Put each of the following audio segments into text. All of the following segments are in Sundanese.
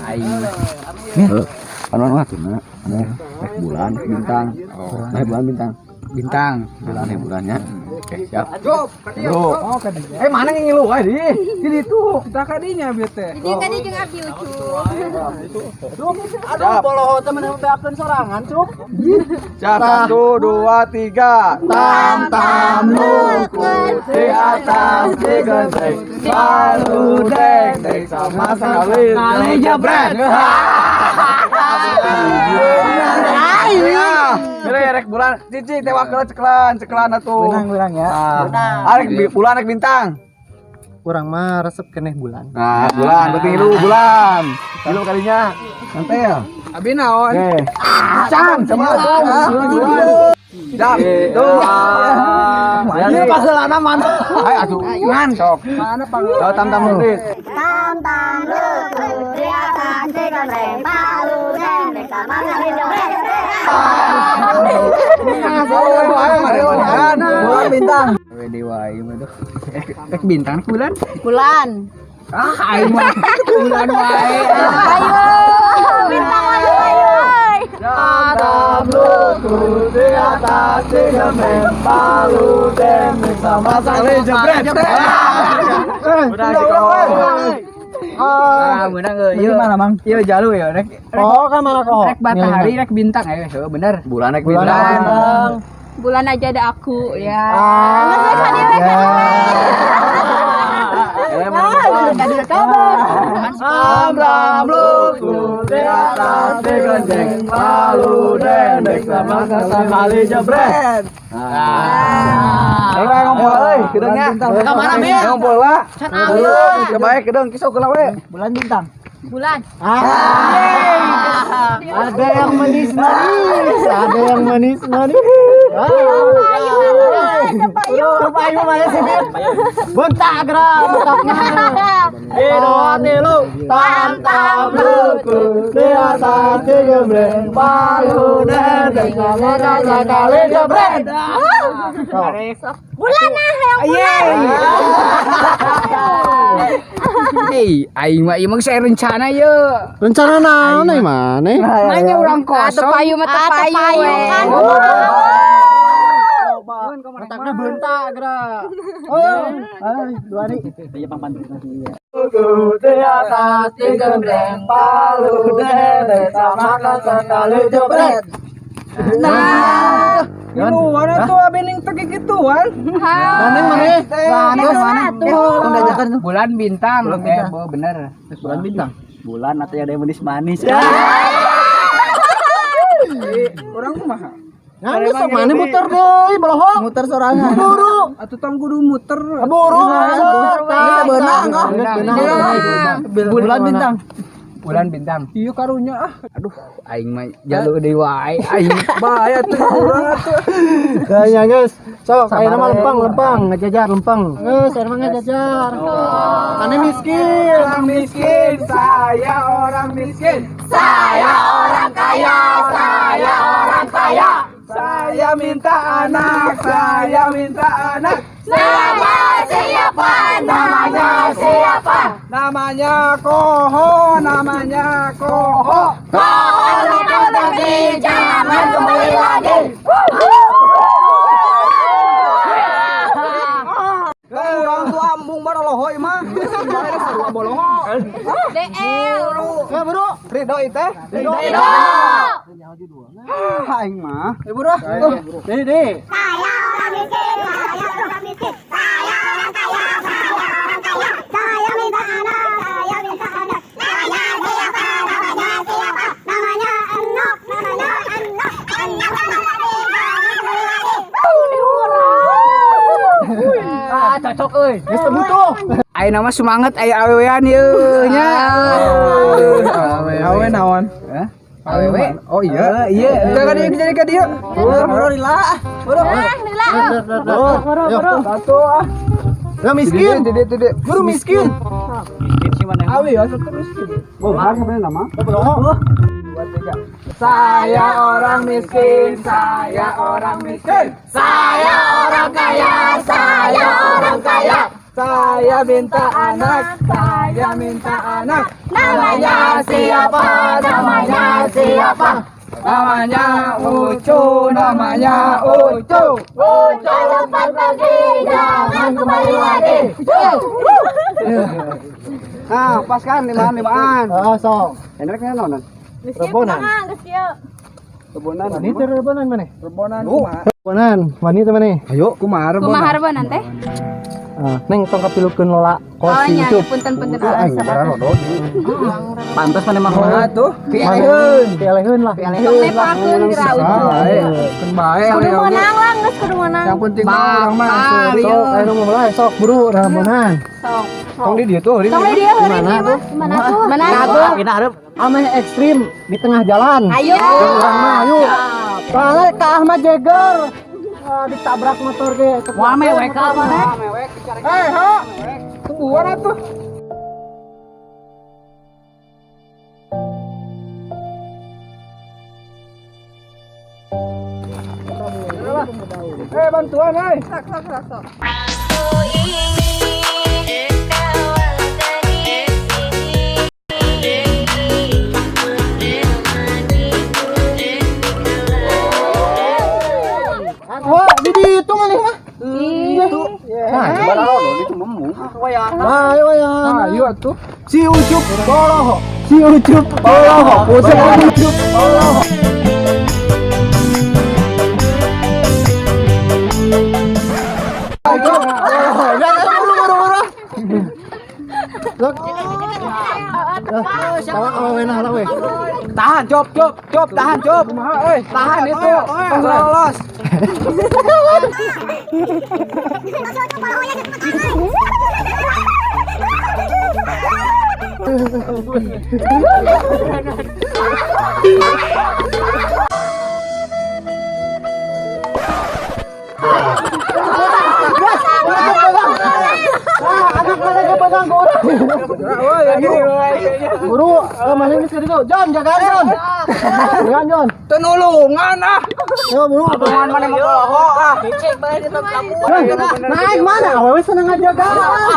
Aing. Nih, anu anu atuh na. Anu rek bulan bintang. Nah, bulan bintang. Bintang. Bulan ya bulannya. Oke, siap. Bro. Eh, mana yang ngilu wae di? Di ditu. Kita kadinya bete. Jadi tadi jeung abdi Ucu. Aduh, Boloho temen beakeun sorangan, Cuk. Siap, satu, dua, tiga. Tam tam lukut di atas di genteng. Baru dek dek sama sekali. Kali jebret. Ayo, rek bulan, cici tewak cekelan, cekelan atuh. Menang urang ya. Ah, arek bulan rek bintang. Urang mah resep keneh bulan. Nah, bulan, berarti lu bulan. Lu kalinya. Santai ya. Abi naon? Oke. Can, sama. Siap. Tuh. Ieu paheulana mana? Ayo atuh. Ngan sok. Mana pang? Tahu tam tam nulis. Tam tam lukut di atas di genteng palu dendeng sama kali jebret. Oh, ayo mari bulan. Bulan bintang. Wede wae mah tuh. Rek bintang rek bulan. Bulan. Ah, aing mah bulan wae. Ayo, bintang ayo ayo. Tam lukut di atas di genteng palu dendeng sama sekali jebret. Udah sih kau. Ah, meunang euy. Ieu Mana, Mang? Ieu jalu ya rek. Oh, kan mana kok? Rek matahari rek bintang ayo heuh bener. Bulan rek Bulan. bintang. Bulan aja ada aku ya. Ya. Amram lukut di atas di genteng palu dendeng sama sekali jebret. Ayo ngumpul euy, kedeungnya. Ka mana, Mir? Ngumpul lah. Kebaik kedeung kisau keula we. Bulan bintang. Bulan. Ada yang manis-manis, ada yang manis-manis. Ayo, Ayo, payu mana sih, Bir? Bentak gerak, bentaknya. Dua, tilu. Tam tam lukut di atas di gembreng palu dendeng sama sekali jebret. Bulan ah, yang bulan. Hei, aing mah ieu mah geus aya rencana ye. Rencana naon euy maneh? Nanya urang kosong. Payu mah payu kan. Bentaknya bentak gerak. Oh, ayo dua nih. Lukut di atas di gembreng palu dendeng sama sekali jebret. Nah, lu mana tuh abi ning tegi gituan? Mana mana? Mana tuh? Bulan bintang. Eh, bo, bener. Bulan bintang. Bulan atau ada yang manis-manis. Urang kumaha? Nah, geus sok mana muter deui bolohong. Muter sorangan. Buru. Atuh tong kudu muter. Buru. Geus beunang ah. Bulan bintang. Bulan bintang. Iya karunya ah. Aduh, aing mah jalu deui wae aing. Bahaya tuh urang atuh. Kayaknya guys. Sok ayeuna mah lempeng, lempeng, ngejajar lempeng. Geus ayeuna mah ngejajar. Mana miskin. Orang miskin, saya orang miskin. Saya orang kaya, saya orang kaya. Saya minta anak, saya minta anak. Namanya siapa? Namanya siapa? Namanya Koho, namanya Koho. Kau pergi, jangan kembali lagi. Urang tuh ambung baroloho mah. Sarua boloho. DL. Ya bro, Ridho itu. Ridho. Ah, aing mah. Eh buru ah. Deh, deh. Saya orang miskin, saya orang miskin. Saya orang kaya, saya orang kaya. Saya minta anak, saya minta anak. Namanya siapa? Namanya siapa? Namanya Enok, namanya Enok. Enok kembali lagi, jangan kembali lagi. Ah, cocok euy. Geus teu butuh. Ayeuna mah semangat aya awewean ieu nya. Awe naon? Hah? Awewe. Oh iya. Iya. Kita kan dia jadi ka dia. Buru lila. Buru. Ah, Lila. Buru. Satu ah. Ya miskin. Tidak, tidak. Buru miskin. Miskin sih mana? Awi ya, satu miskin. Bohong sebenarnya nama. Bohong. Saya orang miskin, saya orang miskin. Saya orang kaya, saya orang kaya. Saya minta anak, saya minta anak. Namanya siapa? Namanya siapa? Namanya Ucu, namanya Ucu. Ucu lompat pergi, jangan kembali lagi. Nah, pas kan limaan limaan. Oh, sok. Enak kan nonon? Rebonan. Rebonan. Wanita rebonan mana? Rebonan kumaha? Rebonan, wanita mana? Ayo, kumaha rebonan? Kumaha rebonan teh? Ah, neng tong kapilukeun lola Oh kos nya, YouTube. punten-punten. Pantes mana mah Kumaha tuh? Pialeheun, pialeheun lah. Tong nepakeun geura Ucu. Bae, kan bae. Kudu menang lah, geus kudu menang. Yang penting mah urang mah Sok, ayo nu mulai sok buru rebonan. Sok. Tong di dieu tuh, di Tong di dieu heureun ieu mah. Mana tuh? Mana tuh? Kita harap Ameh ekstrim di tengah jalan. Ayo. Urang mah ayo. Soalnya ka Ahmad Jeger. Ah, ditabrak motor ge. Wah mewek ka mana? Eh, ha. Tungguan atuh. Eh, bantuan, hei. Wah, di ditu maneh mah. Itu. Nah, Itu memung. ayo ayo. Ayo atuh. Si Ucup boloho. Si Ucup boloho. Si Ucup boloho. Ayo, jangan buru buru buru. Look. Tawa awena lah we. Tahan, cop, cop, cop, tahan, cop. Tahan itu. Tong lolos. Ah, anak mana ke pegang ke orang. Buru, mana ini sekali tuh. John, jagaan John. Jagaan John. Tenulungan ah. Ayo buru. Tulungan mana mau bohong ah. Naik mana? Awewe seneng ngajaga.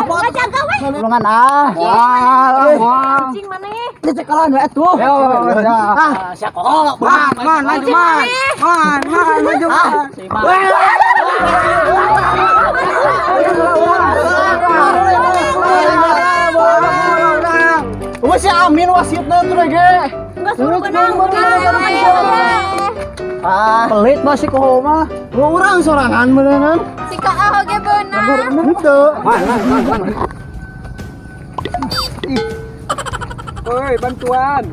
Ngajaga weh. Tulungan ah. Wah, wah. Cing mana ya? Dicekalan we atuh. Yo, Ah, Man, man, maju man. Man, man, maju man. wes si Amin wasitna tuh ge. Enggak suruh menang. Ah, Pelit mah si koho mah. urang sorangan beneran. Si Kak oge beunang. Henteu. Man, man, man, man. Woi, bantuan.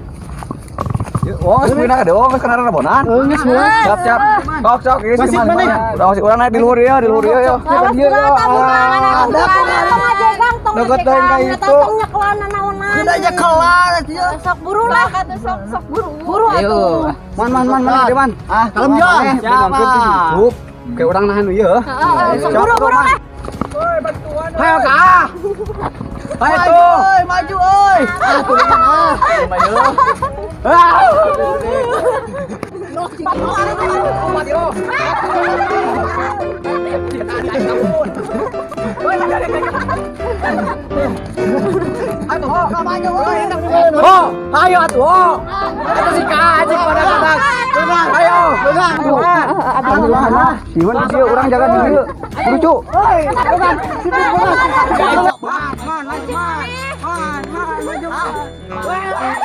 Oh, geus beunang ada, oh, geus kena rebonan. Geus beunang. Siap, siap. Sok, sok, geus Wasit mana? mana? Udah wasit urang naik di luhur ya, di luhur ya. Awas lah, tabungan, tong ngajegang, tong Deket ngajegang, lain ka eta itu. tong nyekelan naonan. Udah aja kelar atuh. Sok buru lah atuh sok sok buru. Buru atuh. Man, man, man, man, man. Ah, Kalem, John. Siapa? Cukup. Kayak orang nahan ieu. Heeh, sok buru buru lah. Ayo ka. Ayo tuh. Oi, maju oi. Ah, tulungan ah. Ah. Oh, ayo atuh. Oh. Atuh si Ka anjing pada pada. Ayo. Alhamdulillah. Iwan di dieu urang jaga di dieu. Lucu. Man, man, maju man. Man, man, maju man.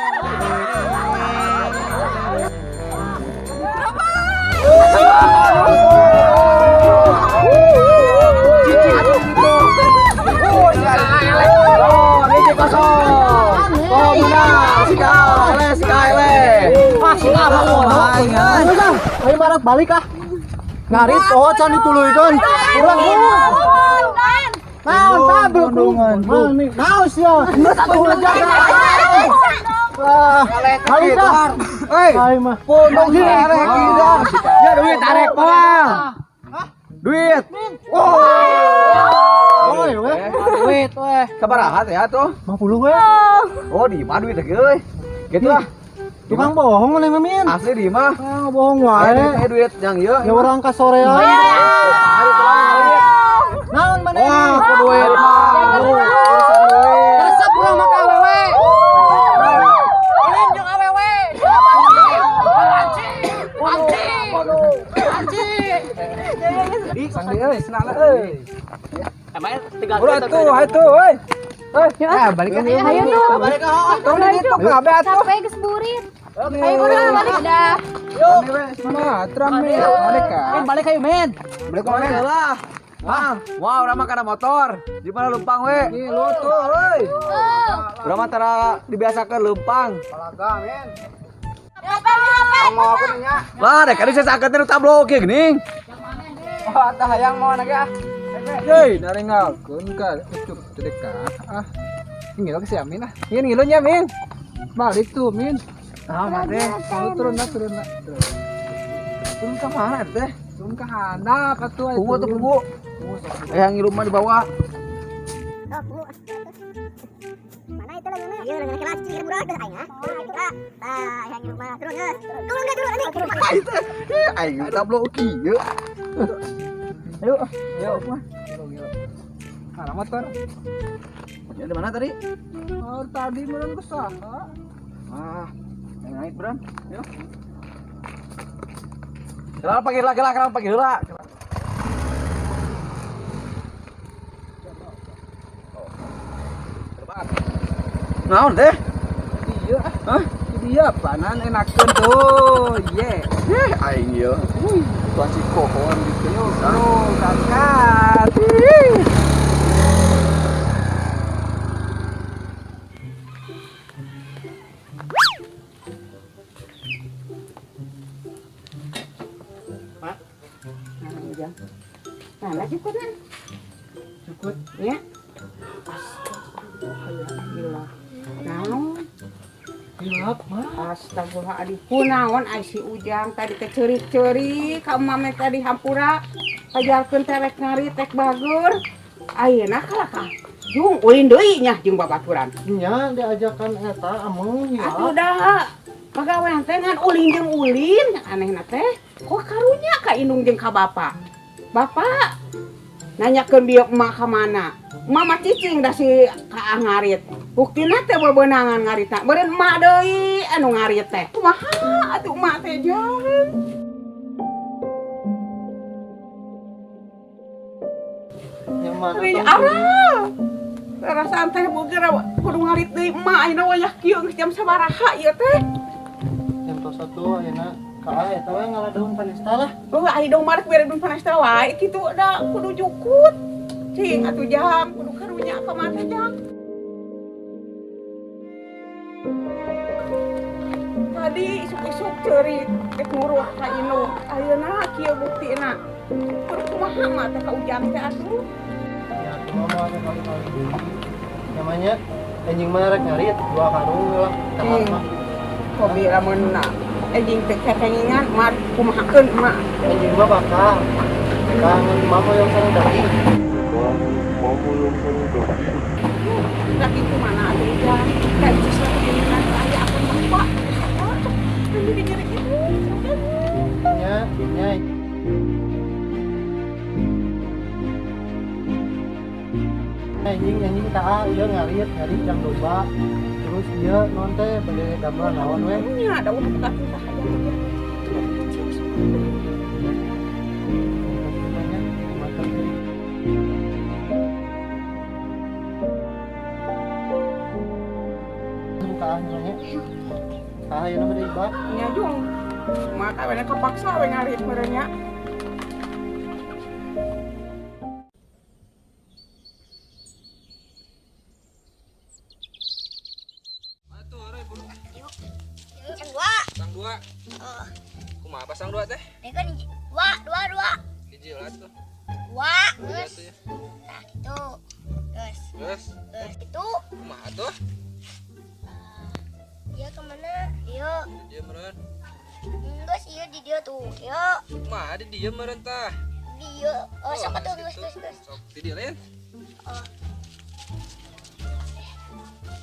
Oh, ini kosong. Oh, menang. Si Ka, si Ka, Ah, si Ka mah Ayo, ayo marak balik ah. Ngarit oh can dituluykeun. Urang Naon tabel Mana naon sia? Tuh jaga. Ah, balik ah. Hei, Ayo mah. pundung tarik kita. Ya duit tarik bawah. Duit. Oh. Oi, we. Duit weh. Sabaraha teh atuh? 50 we. Oh, di mah duit teh euy. Gitu lah. Tukang bohong mana mah Min? Asli di mah. Ah, bohong Ayo wae. duit yang ieu. Ya urang ka sorean. Naon mana? Wah, ku duit mah. Euy, senang euy. Udah tuh, ayo tuh, euy. Ah, balik kan. Ayo tuh. Balik ah. Tong ditu kabeh atuh. Capek geus burit. Ayo buruan balik dah. Yuk. Mana trame balik ka. Balik ayo men. Balik ka men. Lah. Wah, wah, urang mah kana motor. Di mana leumpang we? Nih lu tuh, euy. Urang mah tara dibiasakeun leumpang. Palaga men. Apa Mau aku nya. Lah, dek kali saya sakit nu tablo kieu geuning. Oh, tah hayang mau lagi ah. Hei, narengalkeun ka ucup teh ka. Ah. Ngilo ke si Amin ah. Ngin ngilu nya Min. Balik tuh Min. Ah, mate. Oh, turun lah, turun lah. Turun ka mana teh? Turun ke handap atuh. Pugu tuh pugu. Hayang ngilu mah dibawa. Mana itu lagi? Iya, lagi kelas cicing budak teh aing ah. Tah, yang di rumah turun geus. Turun geus turun anjing. Aing tablo kieu. Ayo, ayo. Mana motor? Ya di mana tadi? Oh, tadi meureun ke saha? Ah, naik bro. Ayo. Kelang panggil lah, kelang panggil lah. Naon teh? Iya. Hah? Iya, panan enakeun tuh. Ye. Eh, aing ieu. Tuan si kohon gitu. Yuk, bro, angkat. Mana cukutnya? Cukut, ya. Astagfirullah. Naon? Gelap, mah. Astagfirullahaladzim. Kunaon ai si Ujang tadi teh ceurik-ceurik ka mame tadi hampura pajarkeun teh rek ngarit rek bager. Ayeuna kalah ka. Jung ulin deui nya jeung babaturan. Nya diajakan eta ameng ya. Atuh dah. Pagawean teh ngan ulin jeung ulin, anehna teh. Kok karunya ka indung jeung ka bapa? Bapak nanyakeun bieu emak ka mana? Emak mah cicing da si ka ngarit. Buktina teh bebenangan ngaritna. Beureun emak deui anu ngarit teh. Kumaha atuh emak teh jang? Yang mana Euy tuh? arah. Perasaan teh boga kudu ngarit deui emak ayeuna wayah kieu geus jam sabaraha ieu teh? Jam tos satu ayeuna ka eta we ngalah daun panesta lah. Oh, ai dong marek bere daun panesta wae kitu da kudu jukut. Cing atuh jang kudu karunya ka mana jang. Tadi isuk-isuk ceurik rek nguruh ka indung. Ayeuna kieu buktina. Kudu kumaha mah teh ka Ujang teh atuh. Ya cuma mau ada kali-kali deui. Namanya anjing mah rek ngarit dua karung lah kamar mah. Hobi lamun anjing teh kekengingan mah kumahakeun emak. Anjing mah bakal. Kangen mama yang sareng daging. Lagi kumana atuh Ujang. Da itu kekengingan aya akun bapak. Ini nyeri gitu. Nya, nya. Anjing anjing tah ieu ngarit ngarit jang domba. Terus ieu non teh bade damel naon we? Nya da ulah buka tah aya. Ah, ieu mah deui bak. Nya jung. Maka we kepaksa we ngarit meureun nya. Dua. Pasang dua. Kumaha pasang dua teh? Ini kan dua, dua, dua. Hiji lah tuh. Dua, terus. Nah, gitu. Terus. Terus. Terus itu. Kumaha tuh? Dia kemana? Dia. Dia meureun. Enggak sih, di dia tuh. Dia. Kumaha di dia meureun tah? Dia. Oh, sok tuh, terus, terus, terus. Sok di dia lain. Oh.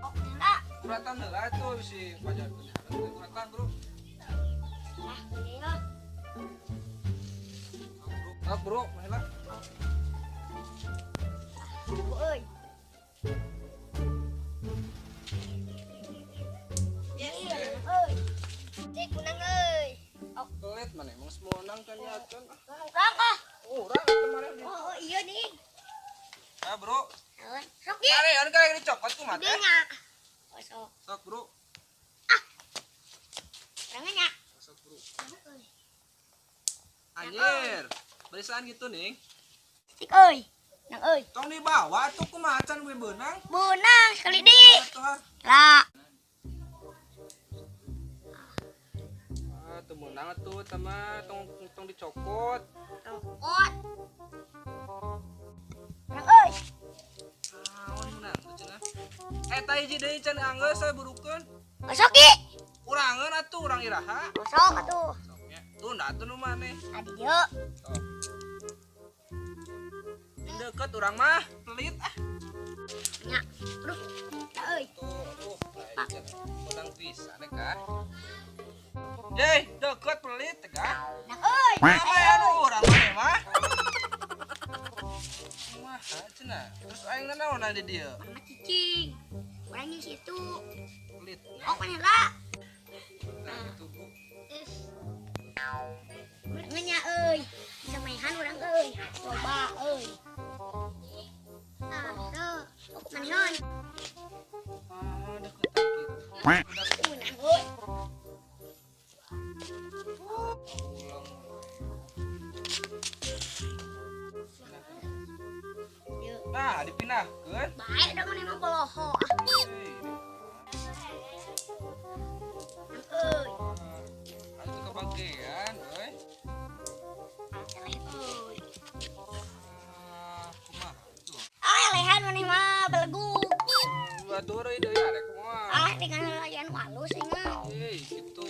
Oh, enggak. Kuratan heula tuh si pajarkeun. Kuratan, Bro. Nah, ini lah. Ah, Bro, mana lah? Euy. Euy. Cek kunang euy. Kelet mana emang semua nang kan ya kan. Urang ah. Urang kemarin. Oh, Ah, bro. Sok ge. Mare anu karek dicokot kumaha teh? Nya. Oh, sok. Sok, bro. Ah. Orangnya nya. Sok, bro. Anjir. Barisan gitu nih. Sik euy. Nang euy. Tong dibawa atuh kumaha can we beunang? Beunang sekali di. Lah. Ah, teu meunang atuh tama tong dicokot. Cokot. Nang euy. Naon meunang tuh cenah. Eta hiji deui can anggeus saya burukeun. Sok ge. Urangeun atuh urang iraha. Sok atuh. Sok nya. Tunda atuh nu maneh. Adi dieu. Sok. Deket urang mah pelit ah. Nya. Aduh. Nah euy. Tuh, aduh, menang pisan kah? Yey, deket pelit kah? Nah euy. Apa anu urang maneh mah? Kumaha cenah? Terus aing nanaonan di dieu? Mama cicing. Urang di situ. Pelit. Oh, maneh lah. Nah, gitu, Bu. Urang nya euy. Bisa maehan urang euy. Loba euy. Ah, tuh. Manehan. Ah, deket gitu. Menang euy. Nah, dipindahkeun. Baik dong maneh mah boloho. Euy. Atuh kebagian euy. Eleh euy. Kumaha tuh? Ah, elehan maneh mah belegug. Atuh euy deui arek mah. Ah, dengan layan halus mah. Hei, gitu.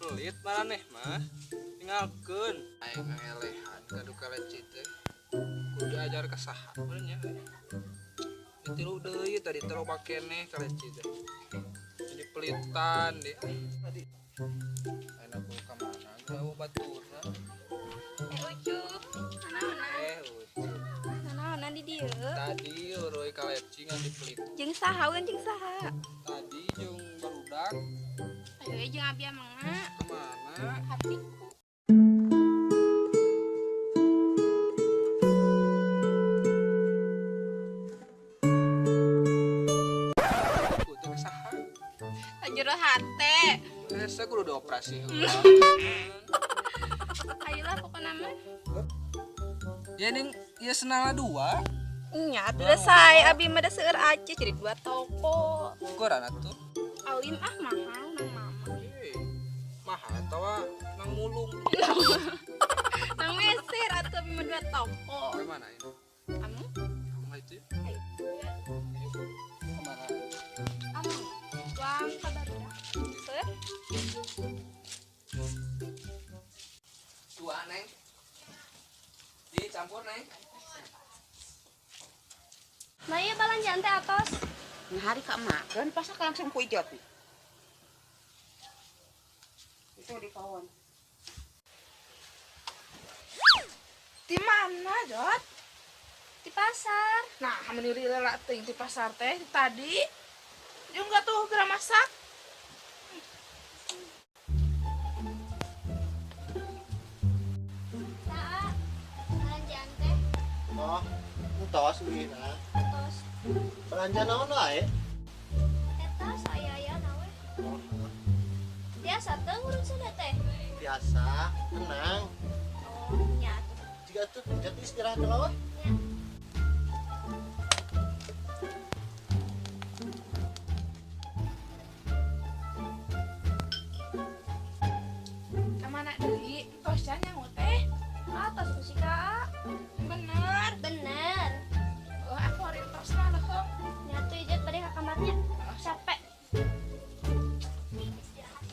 Pelit maraneh mah. Tinggalkeun. Aing ngelehan kadu kaleci teh. Kudu diajar ka saha meureun nya. Ditiru deui tadi teh loba keneh kaleci teh. Jadi pelitan deh. Tadi. Aing aku ka mana? Jauh baturna. Ucup. Naon? Ucup. Naon di dieu? Tadi eueuy kaleci ngan dipelit. Jeung saha we jeung saha? Tadi jeung barudak. Ayo jeung abi amangna. Kemana? Hatiku. Kutu saha? Jero hate. Saya kudu dioperasi. Ayolah pokokna mah. Ya ning ieu senala dua. Nya atuh da sae abi mah da seueur aja jadi dua toko. Ukuran atuh. Alim ah mahal nang mama. Mahal atawa nang mulung. Nang meser atuh abi mah dua toko. Kemana ini? Anu? Kamu itu? Ayo. Kemana? Anu, tuang ka barudak. Seueur. Dua neng. Dicampur neng. Nah iya balanjaan teh atos. Nah hari ka emak kan pasak langsung ku ijot nih. Itu di pohon. Di mana, Jot? Di pasar. Nah, meniri lelak ting di pasar teh tadi. Juga tuh geura masak. Saat belanjaan teh. Oh, entos uih nah. Entos. Belanja naon wae? Eta saya nawe. Oh, Biasa teh ngurus teh. biasa, tenang. Oh, nya atuh. Jika tuh jadi istirahat heula we. Nya. Kamana deui? Entos can nyangu teh. Atos ku si Kak. Bener. Bener. Oh, aku hari entos mah leuheung. Nya atuh ijat bade ka kamarnya. Capek. Istirahat.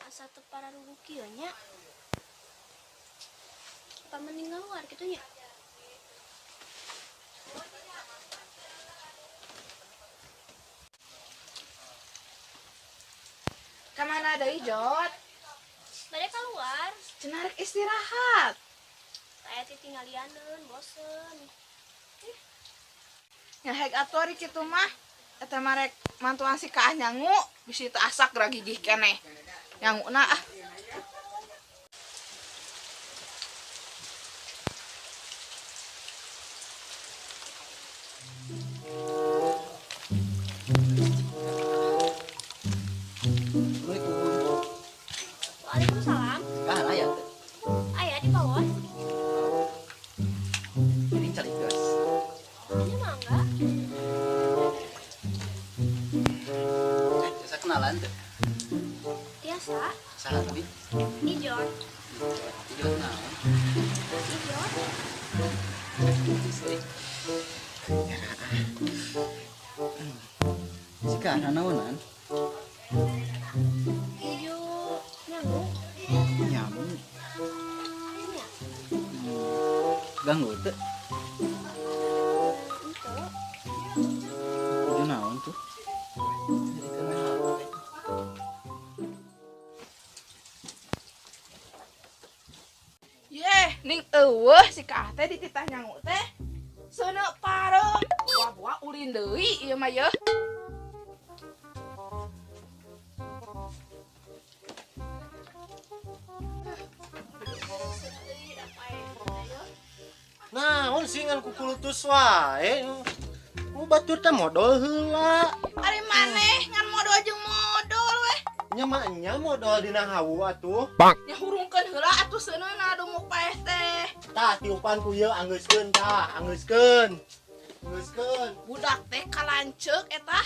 Asa teu pararuguh kieu nya. Apa mending ngaluar kitu nya? Kamana deui, Jot? Bade keluar. Cenah rek istirahat. Saya titinggalianeun, bosen. Ngahek atuh ari kitu mah. Eta mah rek mantuan si Kaah nyangu, bisi teu asak geura gigih keneh. Nyanguna ah. Waalaikumsalam. Ah, aya teh. Aya di bawah. Ini cari gas. Ini mangga. Saya kenalan teh. Biasa. Saha tadi? Ijon. Ijon naon? Ijon. Si Kaah naonan? Ijo nyangu. Nyamu. Iya. Ganggu teh. Itu. Ijo naon tuh? Yeh, ning eueuh si Kaah teh dititah nyangu teh. Seuneu pareum. Buah-buah ulin deui ieu mah yeuh. Naon sih ngan kukulutus wae. Nu batur teh modol heula. Ari maneh ngan modol jeung modol weh. Nya mah nya modol dina hawu atuh. Nya hurungkeun heula atuh seuneuna dumuk paeh teh. Tah tiupan ku ieu anggeuskeun tah, anggeuskeun. Anggeuskeun. Budak teh kalanceuk eta.